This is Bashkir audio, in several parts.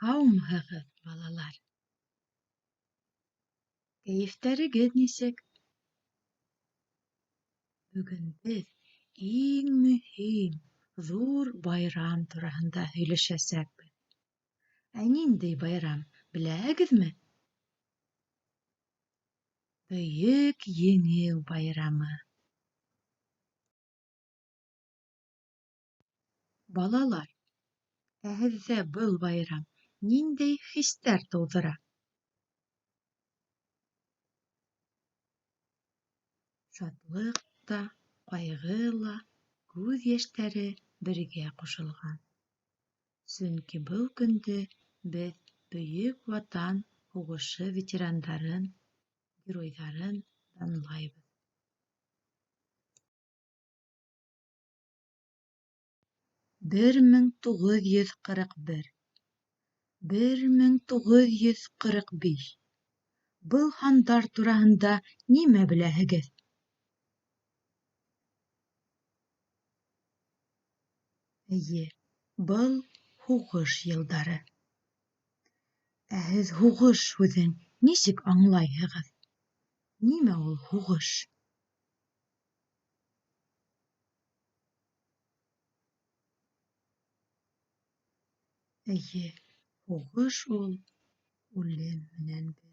Һаумыһығыҙ, балалар! Кәйефтәрегеҙ нисек? Бөгөн беҙ иң мөһим, ҙур байрам тураһында һөйләшәсәкбеҙ. Ә ниндәй байрам, беләһегеҙме? Бөйөк Еңеү байрамы! Балалар, ә һеҙҙә был байрам ниндәй хистәр тыуҙыра? Шатлыҡ та, ҡайғы ла, күҙ йәштәре бергә ҡушылған. Сөнки был көндө беҙ Бөйөк Ватан һуғышы ветерандарын, геройҙарын данлайбыҙ. 1941, 1945 — был һандар тураһында нимә беләһегеҙ? Эйе, был һуғыш йылдары. Ә һеҙ һуғыш һүҙен нисек аңлайһығыҙ? Нимә ул һуғыш? Эйе, һуғыш ул — үлем менән бер.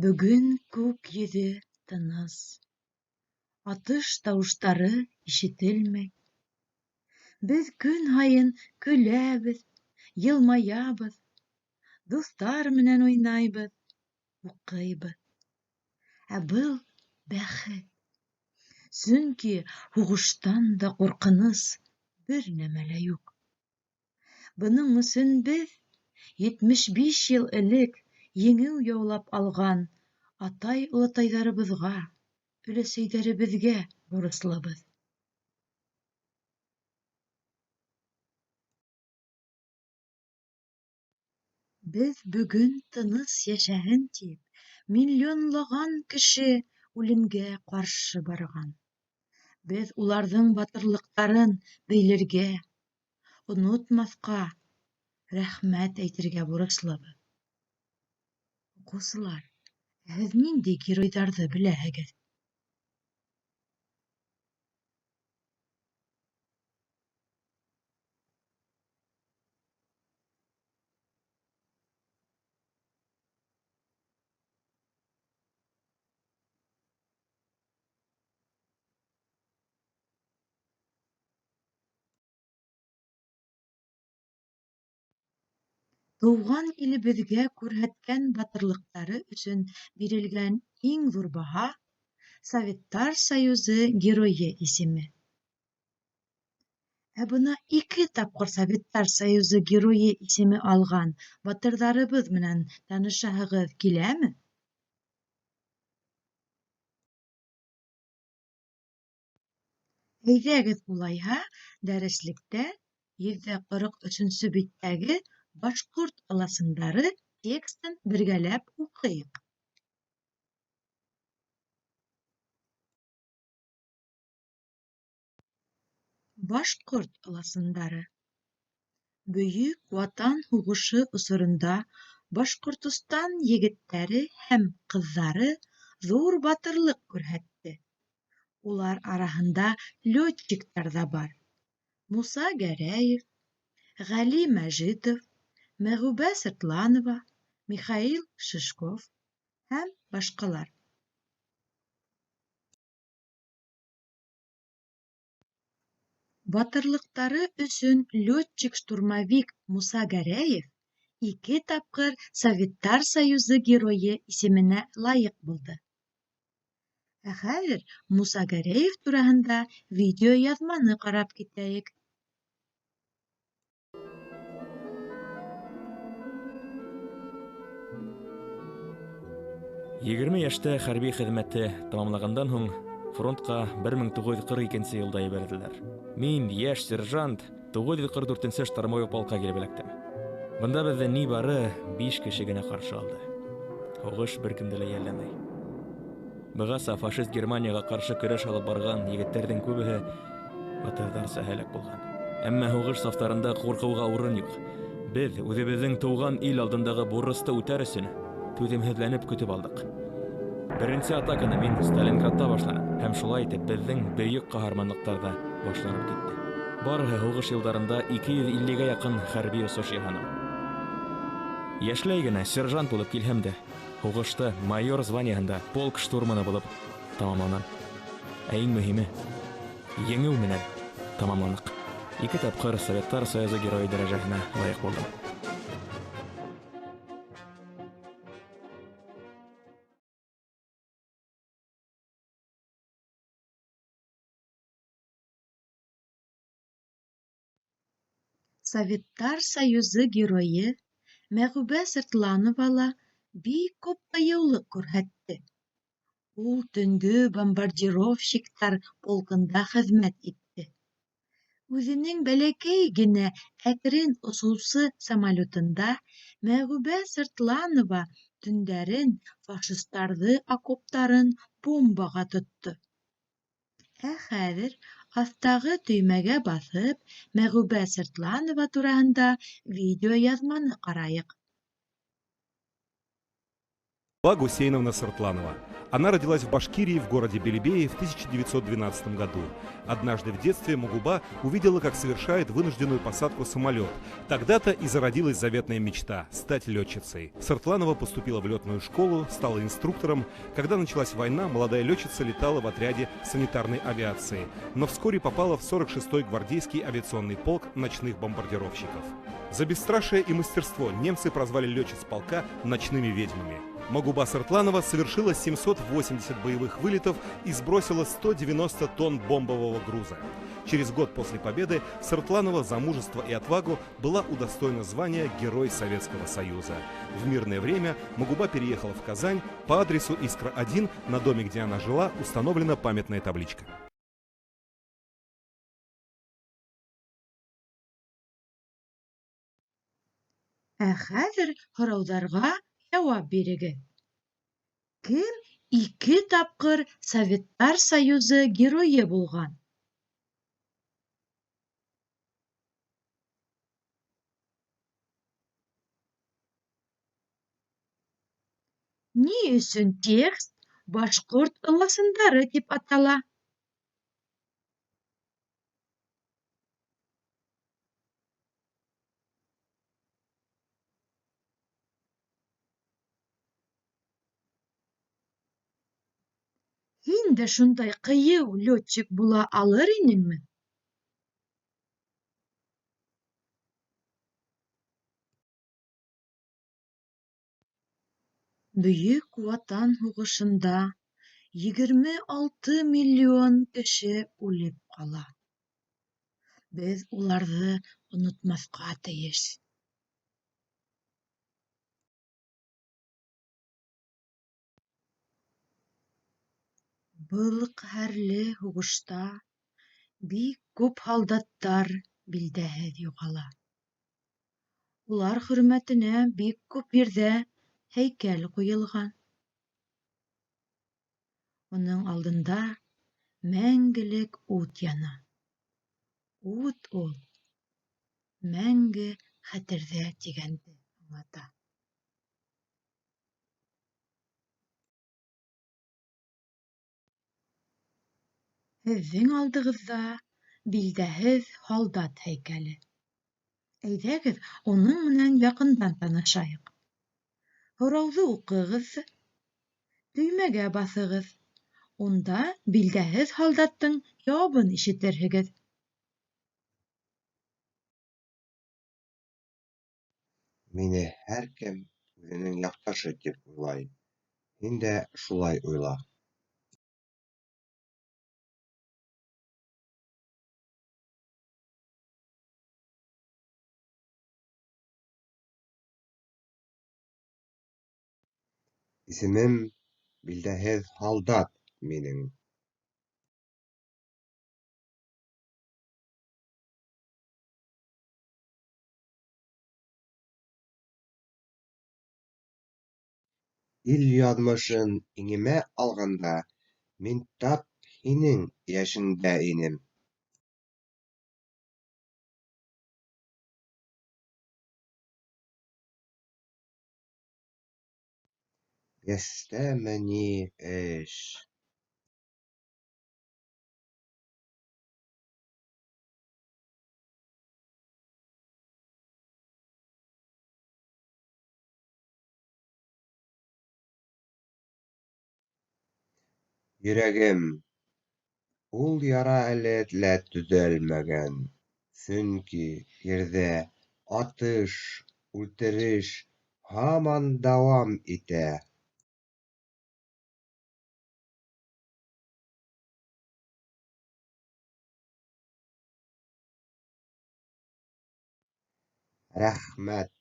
Бөгөн күк йөҙө тыныс, атыш тауыштары ишетелмәй. Беҙ көн һайын көләбеҙ, йылмаябыҙ, дуҫтар менән уйнайбыҙ, уҡыйбыҙ. Ә был — бәхет. Сөнки һуғыштан да ҡурҡыныс бер нәмә лә юҡ. Бының өсөн беҙ 75 йыл элек еңеү яулап алған атай-олатайҙарыбыҙға, өләсәйҙәребеҙгә бурыслыбыҙ. Беҙ бөгөн тыныс йәшәһен тип, миллионлаған кеше үлемгә ҡаршы барған. Беҙ уларҙың батырлыҡтарын белергә, онотмаҫҡа, рәхмәт әйтергә бурыслыбыҙ. Уҡыусылар, ә һеҙ ниндәй геройҙарҙы беләһегеҙ? Тыуған илебеҙгә күрһәткән батырлыҡтары өсөн бирелгән иң ҙур баһа — Советтар Союзы Геройы исеме. Ә бына ике тапҡыр Советтар Союзы Геройы исеме алған батырҙарыбыҙ менән танышаһығыҙ киләме? Әйҙәгеҙ, улайһа, дәреслектә 143-нсө биттәге «Башҡорт ыласындары» текстын бергәләп уҡыйыҡ. Башҡорт ыласындары. Бөйөк Ватан һуғышы осоронда Башҡортостан егеттәре һәм ҡыҙҙары ҙур батырлыҡ күрһәтте. Улар араһында летчиктар ҙа бар: Муса Гәрәев, Ғәли Мәжитов, Мәғүбә Сыртланова, Михаил Шишков һәм башҡалар. Батырлыҡтары өсөн летчик-штурмовик Муса Гәрәев ике тапҡыр Советтар Союзы Геройы исеменә лайыҡ булды. Ә хәҙер Муса Гәрәев тураһында видеояҙманы ҡарап китәйек. 20 йәштә хәрби хеҙмәтте тамамлағандан һуң фронтҡа 1942 йылда ебәрҙеләр. Мин, йәш сержант, 944-нсе штурмовой полкка килеп эләктем. Бында беҙҙе ни бары 5 кеше генә ҡаршы алды. Һуғыш бер кемде лә йәлләмәй. Бығаса фашист Германияға ҡаршы көрәш алып барған егеттәрҙең күбеһе батырҙарса һәләк булған. Әммә һуғыш сафтарында ҡурҡыуға урын юҡ. Беҙ үҙебеҙҙең тыуған ил алдындағы бурысты үтәр өсөн түҙемһеҙләнеп көтөп алдыҡ. Беренсе атаканы мин Сталинградта башланым һәм шулай итеп беҙҙең бөйөк ҡаһарманлыҡтар ҙа башланып китте. Барыһы һуғыш йылдарында 250-гә яҡын хәрби осош яһаным. Йәшләй генә сержант булып килһәм дә, һуғышты майор званиеһында полк штурманы булып тамамланам. Ә иң мөһиме, еңеү менән тамамланыҡ. 2 тапҡыр Советтар Союзы Геройы дәрәжәһенә лайыҡ булдым. Советтар Союзы Геройы Мәғүбә Сыртланова ла бик күп ҡыйыулыҡ күрһәтте. Ул төнгө бомбардировщиктар полкында хеҙмәт итте. Үҙенең бәләкәй генә әкрен осоусы самолетында Мәғүбә Сыртланова төндәрен фашистарҙы окоптарын бомбаға тотто. Ә хәҙер аҫтағы төймәгә баҫып, Мәғүбә Сыртланова тураһында видеояҙманы ҡарайыҡ. Гусейновна Сыртланова. Она родилась в Башкирии, в городе Белебее в 1912 году. Однажды в детстве Магуба увидела, как совершает вынужденную посадку самолет. Тогда-то и зародилась заветная мечта – стать летчицей. Сыртланова поступила в летную школу, стала инструктором. Когда началась война, молодая летчица летала в отряде санитарной авиации, но вскоре попала в 46-й гвардейский авиационный полк ночных бомбардировщиков. За бесстрашие и мастерство немцы прозвали летчиц полка ночными ведьмами. Магуба Сыртланова совершила 780 боевых вылетов и сбросила 190 тонн бомбового груза. Через год после победы Сыртланова за мужество и отвагу была удостоена звания Герой Советского Союза. В мирное время Магуба переехала в Казань. По адресу Искра-1 на доме, где она жила, установлена памятная табличка. Ә хәҙер һорауҙарға яуап бирегеҙ. Кем 2 тапҡыр Советтар Союзы Геройы булған? Ни өсөн текст «Башҡорт ыласындары» тип атала? Һин дә шундай ҡыйыу летчик була алыр инеңме? Бөйөк Ватан һуғышында 26 миллион кеше үлеп ҡала. Беҙ уларҙы онотмаҫҡа тейеш. Был ҡәһәрле һуғышта бик күп һалдаттар билдәһеҙ юғала. Улар хөрмәтенә бик күп ерҙә һәйкәл ҡуйылған. Уның алдында мәңгелек ут яна. Ут ул мәңге хәтерҙә тигәнде аңлата. Һеҙҙең алдығыҙҙа билдәһеҙ һалдат һәйкәле. Әйҙәгеҙ, уның менән яҡындан танышайыҡ. Һорауҙы уҡығыҙ, төймәгә баҫығыҙ. Унда билдәһеҙ һалдаттың яуабын ишетерһегеҙ. Мине һәр кем үҙенең яҡташы тип уйлай. Һин дә шулай уйла. Исемем билдәһеҙ һалдат минең. Ил яҙмышын иңемә алғанда, мин тап һинең йәшеңдә инем. Йәштәме ни эш! Йөрәгем. Ул яра әле лә төҙәлмәгән, сөнки ерҙә атыш, үлтереш һаман дауам итә. Рәхмәт.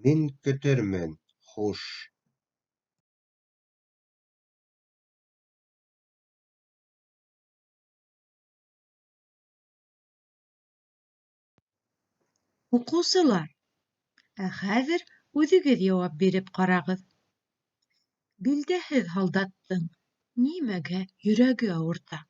Мин көтөрмөн, хуш. Уҡыусылар, ә хәҙер үҙегеҙ яуап биреп ҡарағыҙ: Билдәһеҙ һалдаттың нимәгә йөрәге ауырта?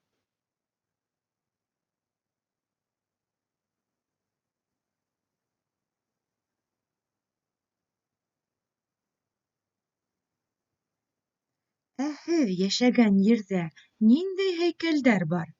Ә һеҙ йәшәгән ерҙә ниндәй һәйкәлдәр бар?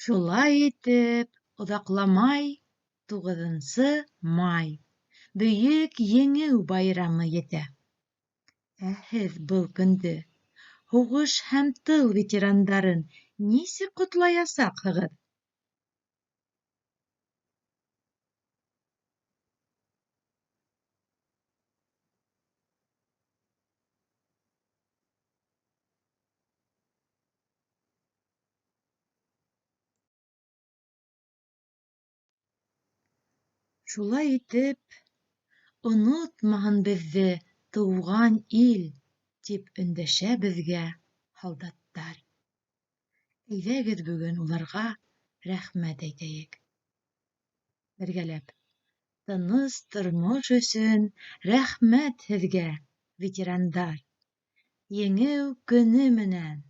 Шулай итеп, оҙаҡламай Туғыҙынсы май — Бөйөк Еңеү байрамы етә. Ә һеҙ был көндө һуғыш һәм тыл ветерандарын нисек ҡотлаясаҡһығыҙ? Шулай итеп, онотмаһын беҙҙе Тыуған ил, тип өндәшә беҙгә һалдаттар. Әйҙәгеҙ, бөгөн уларға рәхмәт әйтәйек. Бергәләп. Тыныс тормош өсөн рәхмәт һеҙгә, ветерандар! Еңеү көнө менән!